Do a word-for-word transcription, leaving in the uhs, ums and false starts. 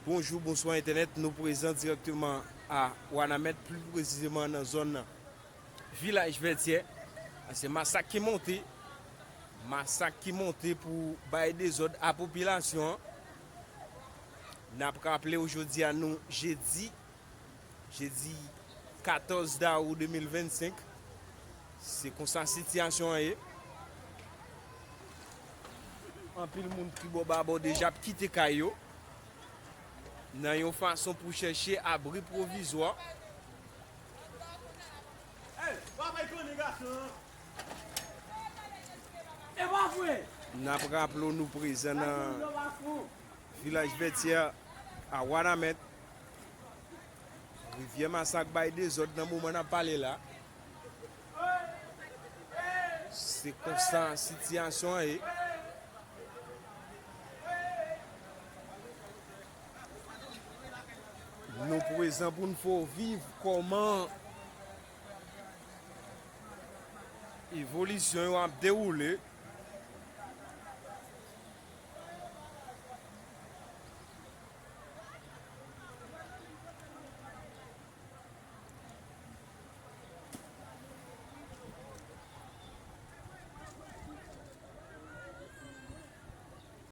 Bonjou, bonswa entènèt. Nou prezan dirèkteman a Wanament, pli presizeman nan zòn Vilaj Vètyè. Se masak ki monte, masak ki monte pou bay dezòd a popilasyon an. N ap raple w, jodi a nou jedi, jedi katòz dawou de mil vennsenk. Se konsa sitiyasyon an ye. Anpil moun tribò babò deja ap kite kay yo nan yon fason pou chèche abri pwovizwa. N ap raple w, nou prezan nan Vilaj Vètyè a Wanament. Rivyè Masak bay dezòd nan moman n ap pale la. Se konsa sitiyasyon an ye. Nou prezan pou n fè w viv kòman evolisyon yo ap dewoule.